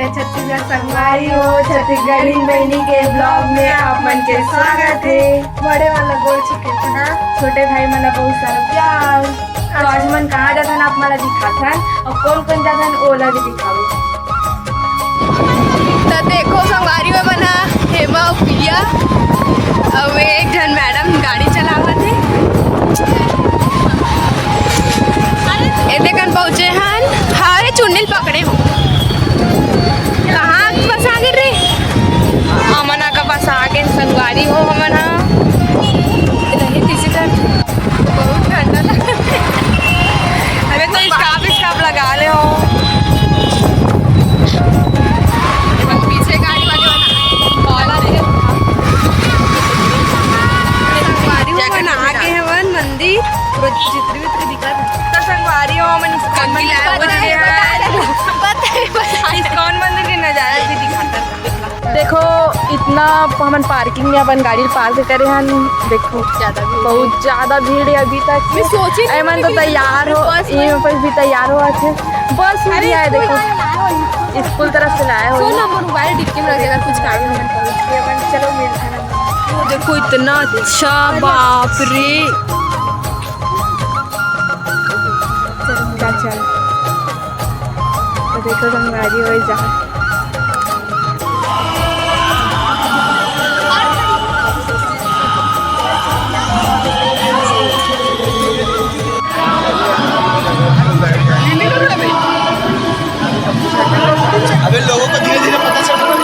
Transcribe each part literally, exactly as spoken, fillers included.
छत्तीसगढ़ संगवारी हो, छत्तीसगढ़ी बहिनी के vlog में आप मन के स्वागत हे। बड़े वाला गोड़ छुके ना। छोटे भाई मन ला बहुत सारा प्यार। तो आज मन कहाँ जाथन आप मन ला दिखाथन, अउ कौन कौन जाथन ओला भी दिखाबो। त देखो संगवारी हो, मन ह हेमा अउ पिया अउ एक झन मैडम गाड़ी चलावत हे। ए देखन पहुंचे हन। हाँ रे, चुन्नी ल पकड़े हो। कहाँ बस आगे रे? हमन ह का बस आगे संगवारी हो, हमन ह। नहीं, तीसरी तरफ। बहुत ठंडा लग रहा है। अरे तो scarf, scarf लगा ले हो। पीछे गाड़ी वाले वाला। संगवारी हो, मन आगे हवन मंदिर, पूरा चित्र वित्र दिखत हे। तो संगवारी हो, मन ISKCON मंदिर, बता दे, बता दे, बता दे। ISKCON मंदिर के नजारा भी दिखाता। देखो, इतना हमन parking में अपन गाड़ी park करे हन। देखो, ज्यादा भीड़ बहुत ज्यादा भीड़ है अभी तक। मैं सोची नहीं एमन तो कि तैयार हो, बस ये में। बस भी तैयार हो अच्छे। बस भी अरे, आए, स्कूल देखो, आए, आए, आए। स्कूल तरफ से लाए हो। सुन, हमर मोबाइल डिक्की में रख दे, अगर कुछ काम है, हमन पहुंच गए, अपन चलो मिलते हैं। वो देखो, इतना अच्छा, बाप रे। चल, चल, चल। तो देखो, संगवारी हो जा। अबे लोगों को धीरे धीरे पता चल रहा है।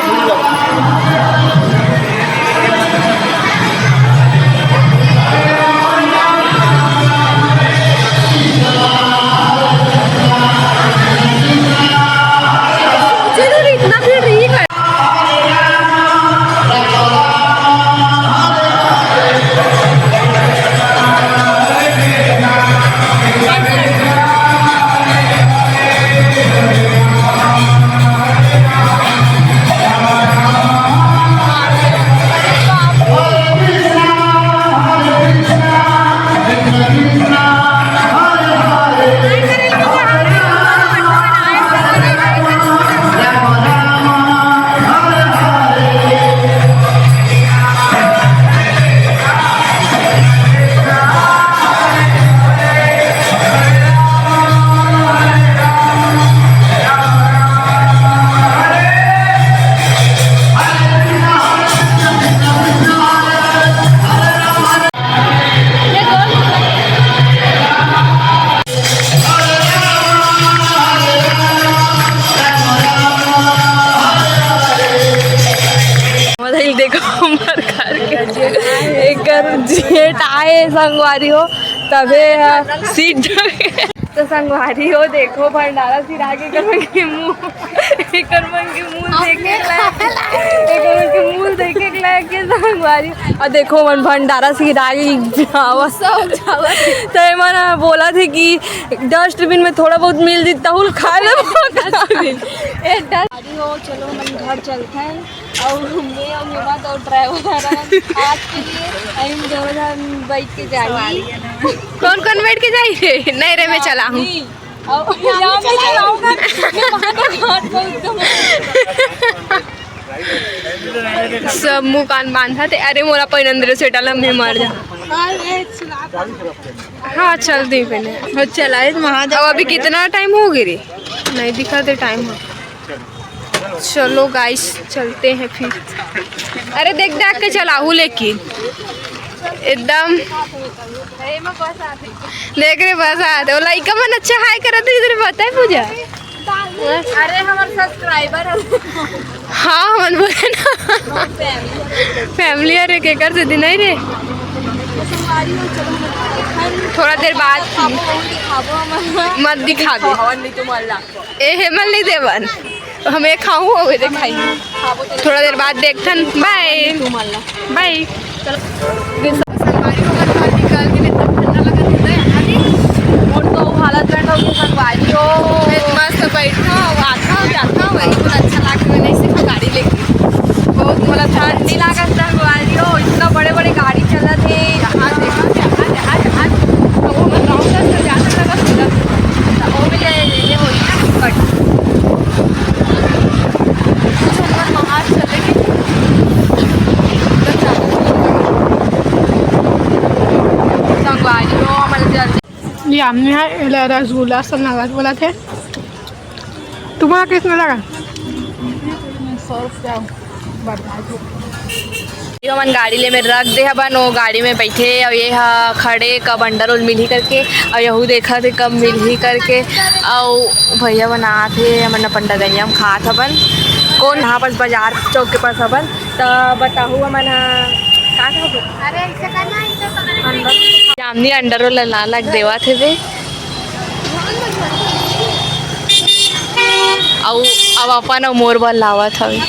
मतलब, देखो, हमर घर के एकर जेठ आए, संगवारी हो, तभे ह सीट जगे। तो संगवारी हो, देखो, भंडारा सिरा के एकर मन के मुंह, एकर मन के मुंह देखे लायक, एकर मन के मुंह देखे लायक के संगवारी। अउ देखो, मन भंडारा सिरा के आवा। सब जावत। तो एमन बोलत हे कि dustbin में थोड़ा बहुत मिल जी, तहुल खा लेबो। ए, गाड़ी हो, चलो, हम घर चलते हैं। और मैं और मेवा तो driver हरन आज के लिए, हम दोनों जन बैठ के जाई। कौन कौन बैठ के जाई रे? नहीं रे, मैं चलाहूँ। नहीं, और यहाँ पे चलाऊंगा। मैं वहाँ पे घाट पे एकदम सब मुंह कान बांधा थे। अरे, मोला पहिन अंदर sweater ला, मैं मर जा। हाँ, चल दी पहले। हो, चला, इस महादेव। अब अभी कितना time हो गई रे? नहीं दिखा दे time हो। चलो guys, चलते हैं फिर। अरे, देख देख के चलाहू, लेकिन एकदम देख रे, बस आते। वो लइका मन अच्छा hi करत हे, इधर बताए पूजा। अरे, हमर subscriber है। हाँ, हमन बोले ना। Family। Family, अरे, केकर से दिन आई रे। थोड़ा देर बाद। मत दिखा दे। ए, हेमल नहीं देवन। हमें खाऊं, हमें देखाई। थोड़ा देर बाद देखथन। Bye। Bye। संगवारी हो, घर निकल के इतना ठंडा लगत हे, यहाँ भी। मोर तो हालत बैठा हुई संगवारी हो। मस्त बैठा, आता, जाता, वही कुछ अच्छा लागत हे, नहीं सिर्फ गाड़ी लेके। बहुत मोला ठंडी लागत संगवारी हो, इतना बड़े बड़े गाड़ी चलत हे। यहाँ देखो, यहाँ, यहाँ, यहाँ। तो वो मन राउंड से जाने लगा, सुंदर, सुंदर। तो वो भी ले, ले, ले, वही ना, but जामनी है, एला रसगुल्ला सन लगत बोलत हे। तुम्हारा कैसन लगा? ये हमन गाड़ी ले में रख दे हबन, वो गाड़ी में बैठे, अउ ये ह खड़े कब अंडा रोल मिलही करके, अउ यहू देखत हे कब मिलही करके, अउ भैया बनात हे, हमन अपन डगैया में खात हबन। कौन यहाँ पास बाजार चौक के पास हबन, त बताहू हमन ह का खाबो? अरे, ऐसे करना, ऐसे करना। जामनी अंडा रोल ला लग देवत हे बे। अउ अब अपन अउ मोर बर लावत हवे।